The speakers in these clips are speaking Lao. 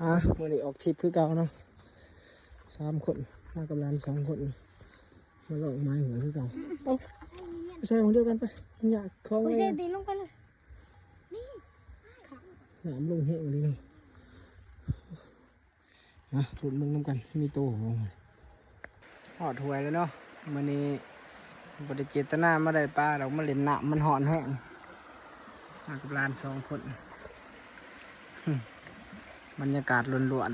ອ່ະ ມື້ນີ້ອອກທຣິບຄືເກົ່າເນາະ ສາມຄົນ ມາກັບຫຼານສອງຄົນ ມາລອກໄມ້ຫົວຄືເກົ່າ. ເອົ້າ ໃສ່ຂອງດຽວກັນໄປ ມັນຍາກຂອງ ໂອ້ຍ ໃສ່ຕີນລົງໄປເລີຍ ນີ້ ນ້ຳລົງແຮງອີ່ຫຼີເນາະ. ມາລຸ້ນເບິ່ງນຳກັນ ມີໂຕບໍ່. ຮອດຫ້ວຍແລ້ວເນາະ ມື້ນີ້ບໍ່ໄດ້ເຈດຕະນາມາໄດ້ປາດອກ ມາຫຼິ້ນນ້ຳ ມັນຮ້ອນແຮງ ມາກັບຫຼານສອງຄົນ. ບັນຍາກາດລ້ວນ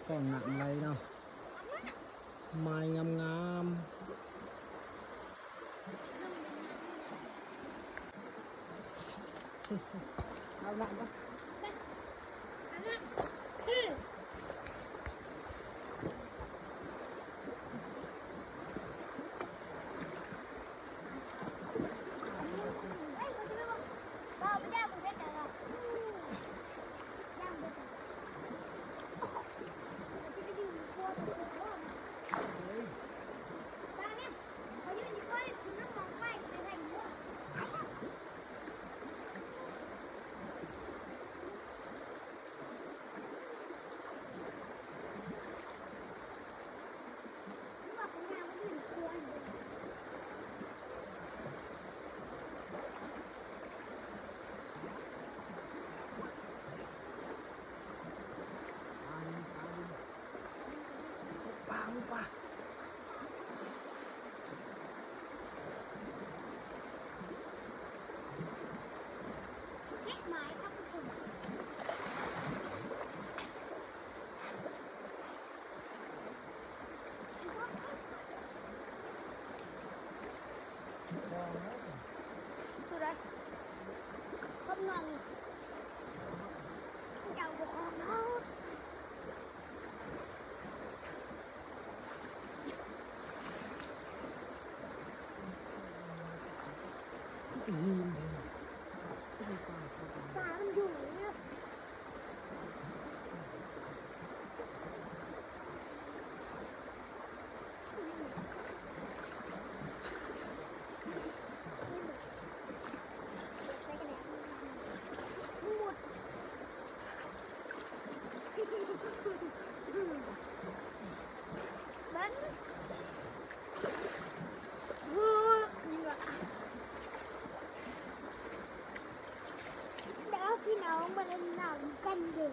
ໆ ກ້ອງນ້ຳໄຫຼເນາະ ໄມ້ງາມໆ. ເອົານ້ຳກ່ອນ ດາວພີ່ນ້ອງມາຫຼິ້ນນ້ຳກັນເດີ້.